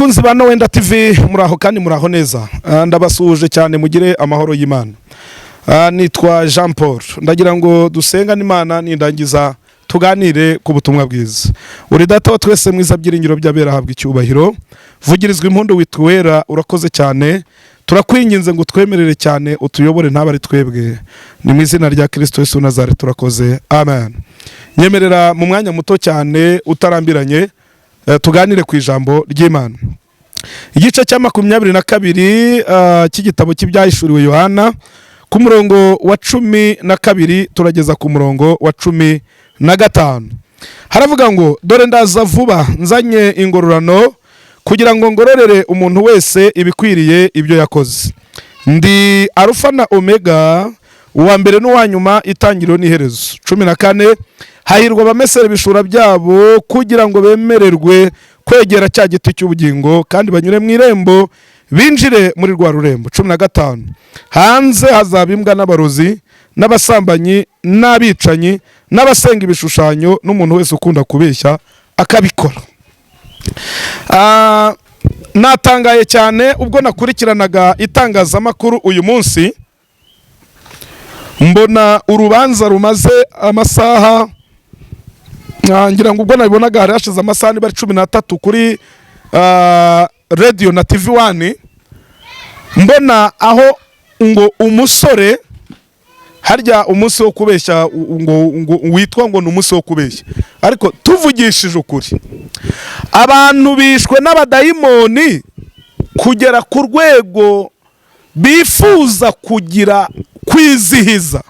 Bakunzi ba Nowenda TV, muraho kandi muraho neza. Ndabasuhuje cyane, mugire amahoro y'Imana. Nitwa Jean Paul, ndagira ngo dusengane Imana, nindangiza tuganire ku butumwa bwiza. Uri Data wa twese mwiza, byiringiro by'abera, habwa icyubahiro, vugirizwa impundu, witwa Uwera. Urakoze cyane, turakwinginze ngo utwemerere cyane, utuyobore, ntabe ari twebwe. Ni mu izina rya Kirisito Yesu Nazare turakoze, amen. Nyemerera mu mwanya muto cyane utarambiranye, tuganire ku ijambo ry'Imana, igice cya 22 cy'igitabo cy'Ibyahishuriwe Yohana, ku murongo wa 12 turageza ku murongo wa 15. Haravuga ngo: "Dore ndaza vuba, nzanye ingororano kugira ngo ngororere umuntu wese ibikwiriye ibyo yakoze. Ndi Arufa na Omega, uwa mbere n'uwa nyuma, itangiriro n'iherezo." 14: "Hahirwa abamesera ibishura byabo, kugira ngo bemererwe kwegera cya giti cy'ubugingo, kandi banyure mu irembo binjire muri rwa rurembo." 15: "Hanze hazaba imbwa n'abarozi n'abasambanyi n'abicanyi n'abasenga ibishushanyo n'umuntu wese ukunda kubeshya akabikora." Natangaye cyane ubwo nakurikiranaga itangazamakuru uyu munsi, mbona urubanza rumaze amasaha, ngira ngo ubwo nabibonaga hari hashize amasaha niba ari 13 kuri radiyo na TV One, mbona aho ngo umusore, harya umunsi wo kubeshya ngo witwa ngo ni umunsi wo kubeshya, ariko tuvugishije ukuri, abantu bishwe n'abadayimoni kugera ku rwego bifuza kugira kwizihiza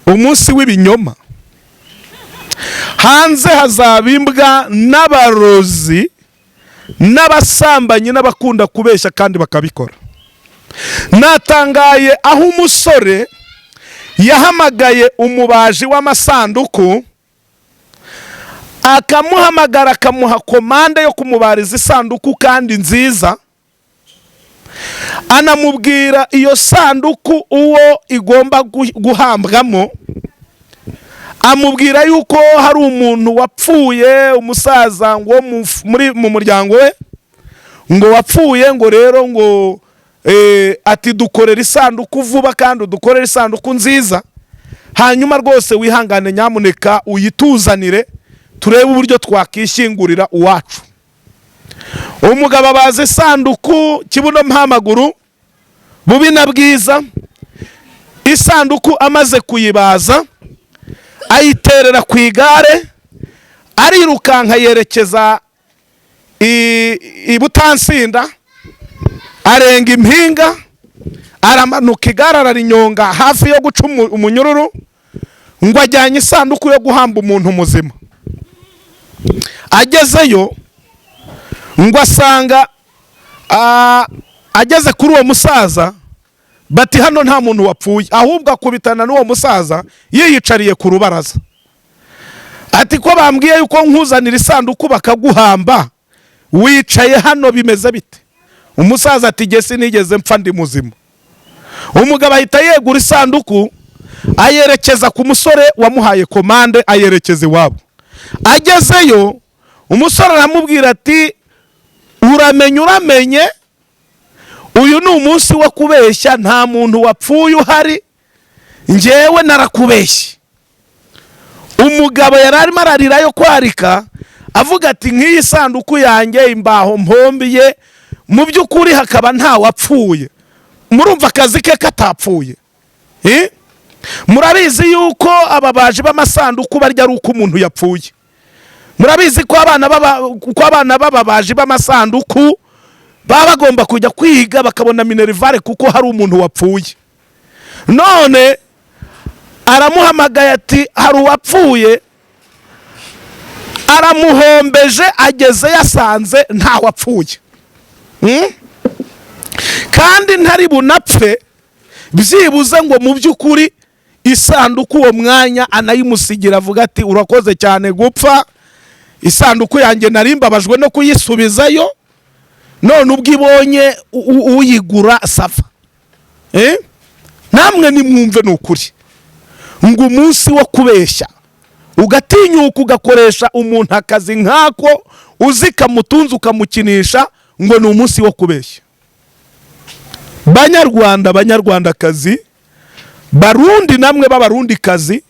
umunsi w'ibinyoma. Hanze hazaba imbwa n'abarozi n'abasambanyi n'abakunda kubeshya kandi bakabikora. Natangaye aho umusore yahamagaye umubaji w'amasanduku, akamuhamagara, akamuha commande yo kumubariza isanduku kandi nziza, anamubwira iyo sanduku uwo igomba guhambwamo, amubwira yuko hari umuntu wapfuye, umusaza ngo mu muryango we ngo wapfuye, ngo rero ngo ati: "Dukorera isanduku vuba kandi udukorere isanduku nziza, hanyuma rwose wihangane nyamuneka uyituzanire, turebe uburyo twakishyingurira uwacu." Umugabo abaza isanduku kibuno mpamaguru bubi na bwiza. Isanduku amaze kuyibaza, ayiterera ku igare, arirukanka yerekeza i Butansinda, arenga impinga, aramanuka, igare ararinyonga hafi yo guca umunyururu, ngo ajyanye isanduku yo guhamba umuntu muzima. Agezeyo ngo asanga, ageze kuri uwo musaza, bati: "Hano nta muntu wapfuye." Ahubwo akubitana n'uwo musaza yiyicariye ku rubaraza, ati: "Ko bambwiye yuko nkuzanira isanduku bakaguhamba, wicaye hano bimeze bite?" Umusaza ati: "Jye sinigeze mpfa, ndi muzima." Umugabo ahita yegura isanduku, ayerekeza ku musore wamuhaye commande, ayerekeza iwabo. Agezeyo, umusore aramubwira ati: "Uramenye, uramenye, uyu ni umunsi wo kubeshya, nta muntu wapfuye uhari, njyewe narakubeshye." Umugabo yari arimo ararira yo kwarika, avuga ati: "Nk'iyi sanduku yanjye, imbaho mpombiye, mu by'ukuri hakaba nta wapfuye, murumva akazi ke katapfuye?" Eh? Murabizi yuko ababaji b'amasanduku barya ari uko umuntu yapfuye. Murabizi ko abana b'ababaji b'amasanduku baba bagomba kujya kwiga bakabona minerval kuko hari umuntu wapfuye. None aramuhamagaye ati: "Hari uwapfuye." Aramuhombeje, ageze yasanze ntawapfuye. Kandi ntari bunapfe byibuze ngo mu by'ukuri isanduku uwo mwanya anayimusigira, avuga ati: "Urakoze cyane gupfa, isanduku yanjye nari mbabajwe no kuyisubizayo, none ubwo ibonye uyigura, ça va." Eh? Namwe nimwumve, ni ukuri ngo umunsi wo kubeshya, ugatinyuka ugakoresha umuntu akazi nk'ako, uzi kamutunze, ukamukinisha. Ngo ni umunsi wo kubeshya. Banyarwanda, Banyarwandakazi, Barundi namwe b'Abarundikazi,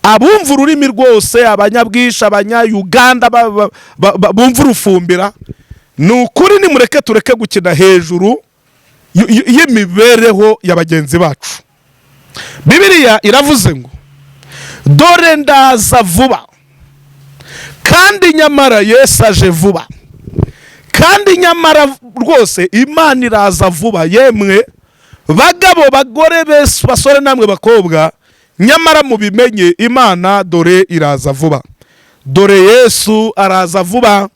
abumva ururimi rwose, abanyabwisha, Abanyayuganda bumva urufumbira, ni ukuri nimureke tureke gukina hejuru y'imibereho ya bagenzi bacu. Bibiliya iravuze ngo: "Dore ndaza vuba." Kandi nyamara Yesu aje vuba, kandi nyamara rwose Imana iraza vuba. Yemwe bagabo, bagore, bese, basore namwe bakobwa, nyamara mubimenye, Imana dore iraza vuba. Dore Yesu araza vuba,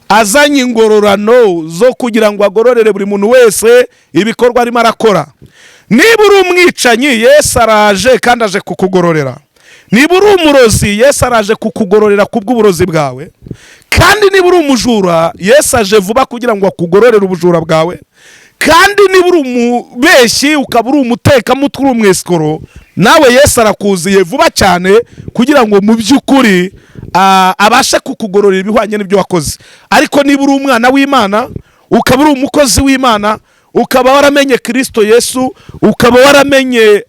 azanye ingororano zo kugira ngo agororere buri muntu wese ibikorwa arimo arakora. Niba uri umwicanyi, Yesu araje kandi aje kukugororera. Niba uri umurozi, Yesu araje kukugororera kubw'uburozi bwawe. Kandi niba uri umujura, Yesu aje vuba kugira ngo akugororere ubujura bwawe. Kandi niba uri umubeshyi, ukaba uri umutekamutwe, uri umwesikoro, nawe Yesu arakuziye vuba cyane kugira ngo mu by'ukuri abashe kukugororera ibihwanye n'ibyo wakoze. Ariko niba uri umwana w'Imana, ukaba uri umukozi w'Imana, ukaba waramenye Kirisito Yesu, ukaba waramenye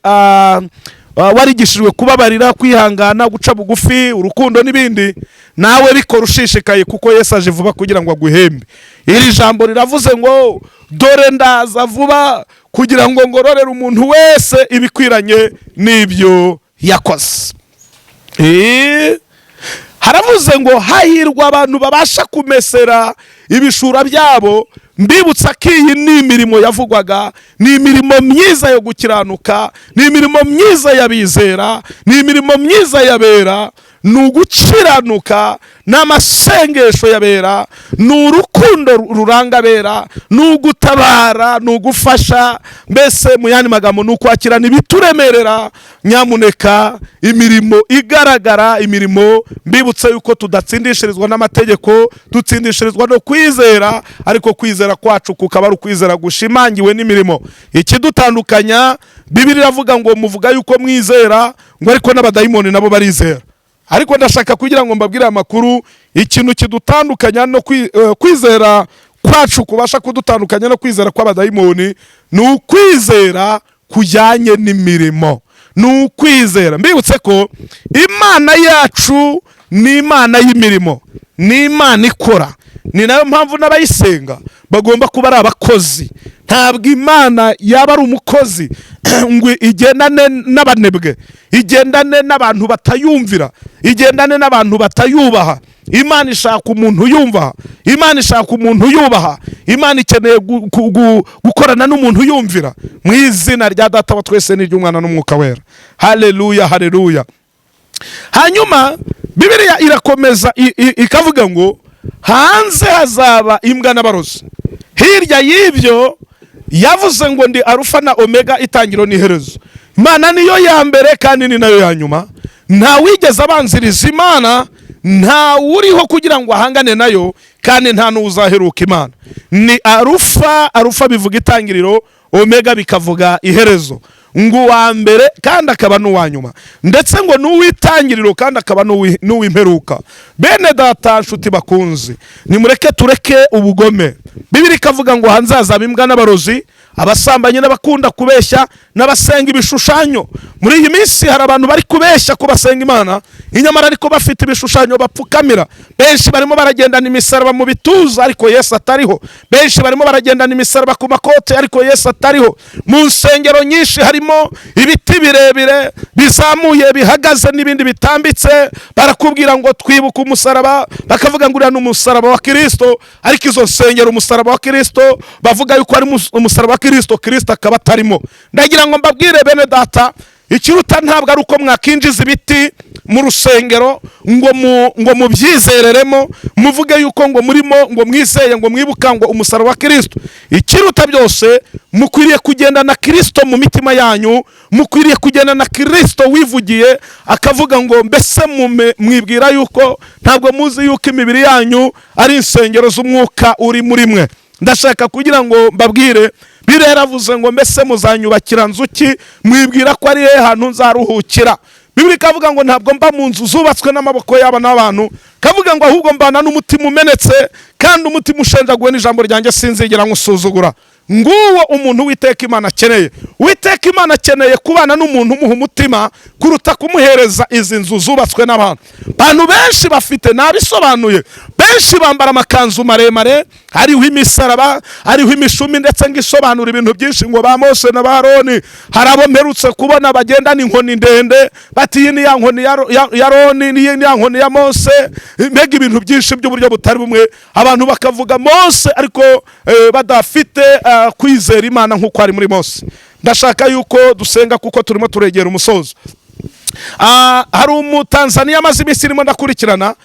warigishijwe kubabarira, kwihangana, guca bugufi, urukundo n'ibindi, nawe bikora ushishikaye, kuko Yesu aje vuba kugira ngo aguhembe. Iri jambo riravuze ngo: "Dore ndaza vuba kugira ngo ngororere umuntu wese ibikwiranye n'ibyo yakoze." Haravuze ngo: "Hahirwa abantu babasha kumesera ibishura byabo." Mbibutsa ko iyi ni imirimo yavugwaga, ni imirimo myiza yo gukiranuka, ni imirimo myiza y'abizera, ni imirimo myiza y'abera, ni ugukiranuka, ni amasengesho y'abera, ni urukundo ruranga abera, ni ugutabara, ni ugufasha. Mbese mu yandi magambo, ni ukwakirana ibituremerera. Nyamuneka, imirimo igaragara, imirimo, mbibutse yuko tudatsindishirizwa n'amategeko, dutsindishirizwa no kwizera, ariko kwizera kwacu kukaba ari ukwizera gushimangiwe n'imirimo. Ikidutandukanya, Bibiliya iravuga ngo: "Muvuga yuko mwizera," ngo "ariko n'abadayimoni nabo barizera." Ariko ndashaka kugira ngo mbabwire amakuru: ikintu kidutandukanya no kwizera kwacu kubasha kudutandukanya no kwizera kw'abadayimoni ni ukwizera kujyanye n'imirimo, ni ukwizera. Mbibutse ko Imana yacu ni Imana y'imirimo, ni Imana ikora. Ni nayo mpamvu n'abayisenga bagomba kuba ari abakozi. Ntabwo Imana yaba ari umukozi ngo igendane n'abanebwe, igendane n'abantu batayumvira, igendane n'abantu batayubaha. Imana ishaka umuntu uyumva, Imana ishaka umuntu uyubaha. Imana ikeneye gukorana n'umuntu uyumvira. Mu izina rya Data wa twese n'iry'Umwana n'Umwuka Wera, haleluya, haleluya. Hanyuma Bibiliya irakomeza ikavuga ngo: "Hanze hazaba imbwa n'abarozi." Hirya y'ibyo yavuze ngo: "Ndi Arufa na Omega, itangiro n'iherezo." Imana niyo ya mbere kandi ni nayo ya nyuma. Nta wigeze abanziriza Imana, nta uriho kugira ngo ahangane nayo, kandi nta n'uzaheruka Imana. Ni Arufa. Arufa bivuga itangiriro, Omega bikavuga iherezo. Ngo uwa mbere kandi akaba n'uwa nyuma, ndetse ngo n'uw'itangiriro kandi akaba n'uw'imperuka. Bene Data, nshuti bakunzi, nimureke tureke ubugome. Bibiliya ikavuga ngo: "Hanze hazaba imbwa n'abarozi, abasambanyi n'abakunda kubeshya n'abasenga ibishushanyo." Muri iyi minsi hari abantu bari kubeshya ko basenga Imana, inyamara ariko bafite ibishushanyo bapfukamira. Benshi barimo baragendana imisaraba mu bituza ariko Yesu atariho. Benshi barimo baragendana imisaraba ku makote ariko Yesu atariho. Mu nsengero nyinshi harimo ibiti birebire bizamuye, bihagaze n'ibindi bitambitse. Barakubwira ngo: "Twibuke umusaraba," bakavuga ngo: "Uriya ni umusaraba wa Kirisito." Ariko izo nsengero, umusaraba wa Kirisito bavuga yuko ari umusaraba wa Kirisito, Kirisito akaba atarimo. Ndagira ngo mbabwire, bene Data, ikiruta ntabwo ari uko mwakinjiza ibiti mu rusengero ngo mubyizereremo, muvuge yuko ngo murimo ngo mwizeye, ngo mwibuka ngo umusaraba wa Kirisito. Ikiruta byose, mukwiriye kugenda na Kirisito mu mitima yanyu. Mukwiriye kugenda na Kirisito wivugiye akavuga ngo: "Mbese mwibwira yuko ntabwo muzi yuko imibiri yanyu ari insengero z'Umwuka uri muri mwe?" Ndashaka kugira ngo mbabwire, Bibiliya yaravuze ngo: "Mbese muzanyubakira nzu ki? Mwibwira ko ari he hantu nzaruhukira?" Bibiliya ikavuga ngo ntabwo mba mu nzu zubatswe n'amaboko yaba n'abantu, kavuga ngo ahubwo mbana n'umutima umenetse kandi umutima ushenjaguwe n'ijambo ryanjye, sinzigera nkusuzugura. Nguwo umuntu Uwiteka Imana akeneye. Uwiteka Imana akeneye kubana n'umuntu umuha umutima kuruta kumuhereza izi nzu zubatswe n'abantu. Abantu benshi bafite, nabisobanuye, benshi bambara amakanzu maremare hariho imisaraba, hariho imishumi, ndetse ngo isobanura ibintu byinshi, ngo ba Mose na ba Aroni. Hari abo mperutse kubona bagendana inkoni ndende, bati iyi ni ya nkoni ya Aroni, n'iyi ni ya nkoni ya Mose. Mbega ibintu byinshi by'uburyo butari bumwe, abantu bakavuga Mose ariko badafite kwizera Imana nk'uko ari muri Mose. Ndashaka yuko dusenga kuko turimo turegera umusozo. Hari Umutanzaniya amaze iminsi irimo ndakurikirana,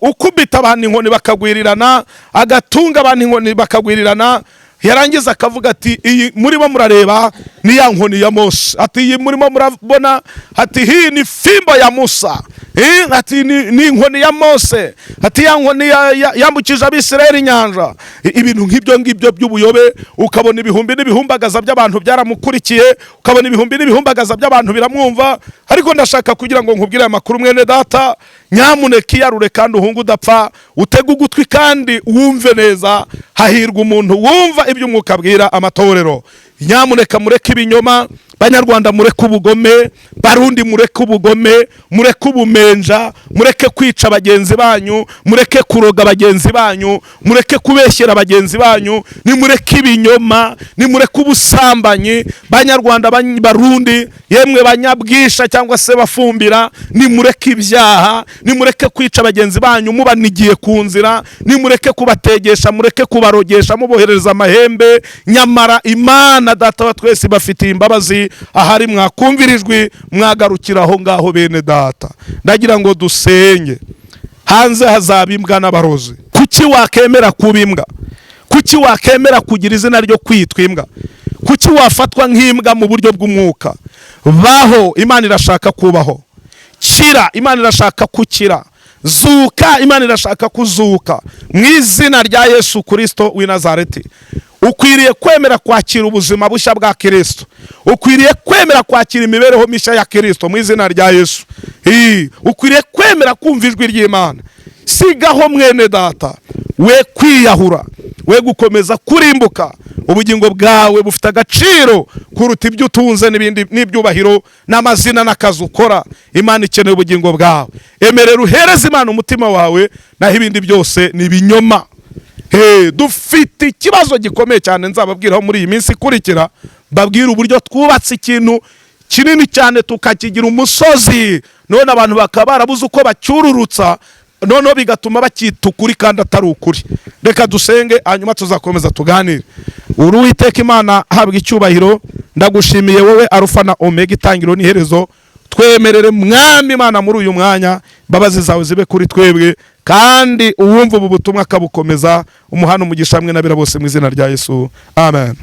ukubita abantu inkoni bakagwirirana, agatunga abantu inkoni bakagwirirana, yarangiza akavuga ati iyi murimo murareba ni ya nkoni ya Mose, ati iyi murimo murabona, ati hii ni fimbo ya Musa. Ati ni inkoni ya Mose, ati ya nkoni yambukije Abisirayeli inyanja. Ibintu nk'ibyo ngibyo by'ubuyobe, ukabona ibihumbi n'ibihumbagaza by'abantu byaramukurikiye, ukabona ibihumbi n'ibihumbagaza by'abantu biramwumva. Ariko ndashaka kugira ngo nkubwire aya makuru, mwene data: nyamuneka iyarure kandi uhunge udapfa, utege ugutwi kandi wumve neza. Hahirwa umuntu wumva ibyo Umwuka abwira amatorero. Nyamuneka mureke ibinyoma. Banyarwanda, mureke ubugome. Barundi, mureke ubugome, mureke ubumenja, mureke kwica bagenzi banyu, mureke kuroga bagenzi banyu, mureke kubeshyera bagenzi banyu, nimureke ibinyoma, nimureke ubusambanyi. Banyarwanda, Barundi, yemwe banyabwisha cyangwa se bafumbira, nimureke ibyaha, nimureke kwica bagenzi banyu mubanigiye ku nzira, nimureke kubategesha, mureke kubarogesha muboherereza amahembe. Nyamara Imana Data wa twese ibafitiye imbabazi, ahari mwakumvira ijwi mwagarukira aho ngaho. Bene data, ndagira ngo dusenge. Hanze hazaba imbwa n'abarozi. Kuki wakemera kuba imbwa? Kuki wakemera kugira izina ryo kwitwa imbwa? Kuki wafatwa nk'imbwa mu buryo bw'umwuka? Baho, Imana irashaka kubaho. Kira, Imana irashaka kukira. Zuka, Imana irashaka kuzuka. Mu izina rya Yesu Kirisito w'i Nazareti, ukwiriye kwemera kwakira ubuzima bushya bwa Kirisito, ukwiriye kwemera kwakira imibereho mishya ya Kirisito mu izina rya Yesu. Ukwiriye kwemera kumva ijwi ry'Imana. Sigaho, mwene data, we kwiyahura, we gukomeza kurimbuka. Ubugingo bwawe bufite agaciro kuruta ibyo utunze n'ibindi n'ibyubahiro n'amazina n'akazi ukora. Imana ikeneye ubugingo bwawe. Emerera uhereze Imana umutima wawe, naho ibindi byose ni ibinyoma. Hey, dufite ikibazo gikomeye cyane nzababwiraho muri iyi minsi ikurikira, babwira uburyo twubatse ikintu kinini cyane tukakigira umusozi, none abantu bakaba barabuze uko bacyururutsa, noneho bigatuma bacyita ukuri kandi atari ukuri. Reka dusenge, hanyuma tuzakomeza tuganire. Uri Uwiteka Imana, habwa icyubahiro. Ndagushimiye wowe Arufa na Omega, itangiriro n'iherezo. Twemerere, Mwami Imana, muri uyu mwanya imbabazi zawe zibe kuri twebwe, kandi uwumva ubu butumwa akabukomeza umuhana umugisha hamwe n'abera bose, mu izina rya Yesu, amen.